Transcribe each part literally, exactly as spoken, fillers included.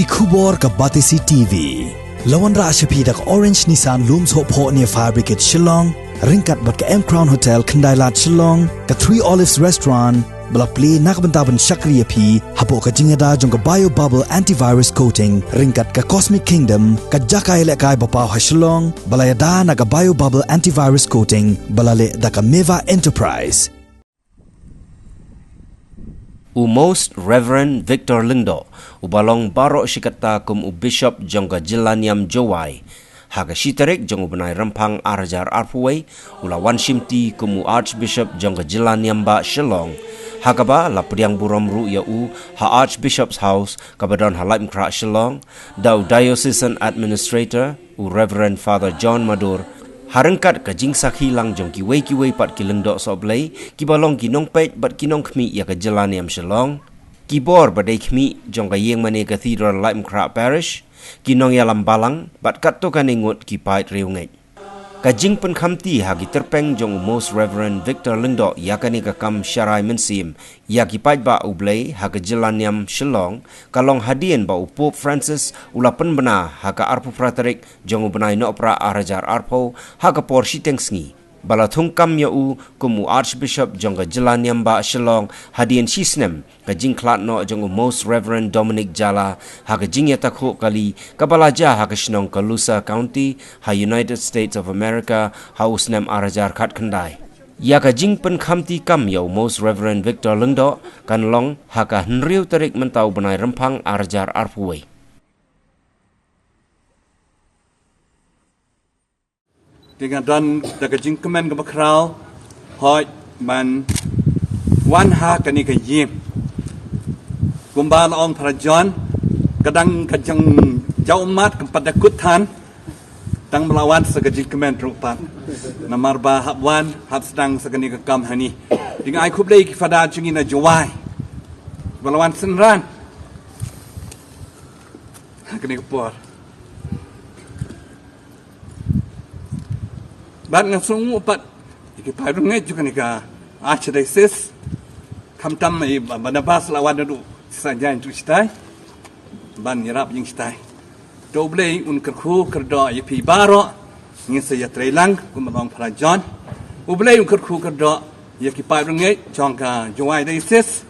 Ki khubor ka Batesi T V. La wanrah sha phi da ka Orange Nissan Lum Sohphoh near Fire Brigade Shillong, ryngkat bad ka M Crown Hotel Khyndailad Shillong, ka Three Olives Restaurant, ba la plie na ka bynta ban shakri ïa phi hapoh ka jingïada jong ka Bio Bubble Antivirus Coating, ryngkat ka Cosmic Kingdom, ka jaka ïalehkai ba paw ha Shillong, ba la ïada na ka Bio Bubble Antivirus Coating, ba la leh da ka Meva Enterprise. U Most Reverend Victor Lyngdoh, uba long baroh shi katta kum u Bishop jong ka jylla niam Jowai, ha ka shi tarik jong u bnai Rymphang ar hajar arphew wei, u la wan shimti kum u Archbishop jong ka jylla niam bah Shillong, ha kaba la pdiang burom ruh ïa u ha Archbishop's House kaba don ha Laitumkhrah Shillong, da u Diocesan Administrator, u Reverend Father John Madur, ha ryngkat ka jingsakhi lang jong kiwei kiwei pat ki lyngdoh sohblei, kiba long ki nongpeit bad ki nongkhmih ïa ka jylla niam Shillong. Ki bor ba dei khmih jong ka Ïingmane Cathedral Laitumkhrah Parish, ki nongïalam balang, bad katto katne ngut ki paid riewngeit. Ka jingpynkhamti ha ki tyrpeng jong u Most Reverend Victor Lyngdoh ïa kane ka kam sharai mynsiem ïa ki paidbah U Blei ha ka jylla niam Shillong, ka long hadien ba u Pope Francis u la pynbna ha ka arphew phra tarik jong u bnai Nohprah ar hajar arphew, ha ka por shiteng sngi, ba la thung kam ïa u kum u Archbishop jong ka jylla niam bah Shillong hadien shi snem ka jingkhlad noh jong u Most Reverend Dominic Jala ha ka jingïatakhuh kali kaba la jia ha ka shnong Colusa County ha United States of America ha u snem ar hajar khatkhyndai. Ïa ka jingpynkhamti kam ïa u Most Reverend Victor Lyngdoh kan long ha ka hynriew tarik mynta u bnai Rymphang ar hajar arphew wei. Te nga don da ka jingkmen kaba khraw, hooid, ban wan ha kane ka ïing. Kumba la ong para John, ka dang ka jingjaw ummat kam pat da kut than, tang ba la wan sa ka jingkmen ruh pat. Namar ba hap wan, hap sdang sa kane ka kam hani. Te nga ai khublei ki Father jong ngi na Jowai, ba la wan synran ha kane ka por. Bad nga sngewnguh pat ïa ki paidbah jong kane ka Archdiocese, khamtam i Barnabas la wan naduh Saitjaiñ tu shatai ban ïarap ïing shatai. To U Blei un kyrkhu kyrdoh ïa phi baroh. Ngin sa ïatreilang kumba ong para John. U Blei un kyrkhu kyrdoh ïa ki paidbah jong ka Jowai Diocese,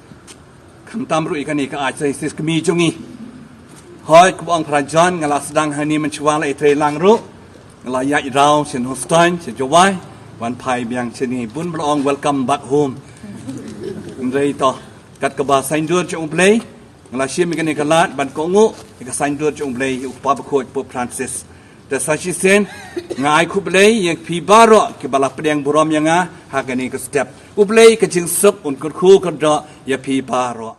khamtam ruh ïa kane ka Archdiocese kmie jong ngi. Hooid, kumba ong para John, nga la sdang hani mynshuwa la ïatreilang ruh. Nga la ïaid rau sha Nongstoiñ, sha Jowai, wan phai biang shane, bun ba la ong welcome back home. Hynrei to, kat kaba saiñdur jong U Blei, nga la shim ïa kane ka lad ban kohnguh ïa ka saiñdur jong U Blei, ïa u Kpa Bakhuid Pope Francis. Te sa shisien, nga ai khublei ïa phi baroh kiba la pdiang burom ïa nga ha kane ka step. U Blei ka jingsuk un kyrkhu kyrdoh ïa phi baroh.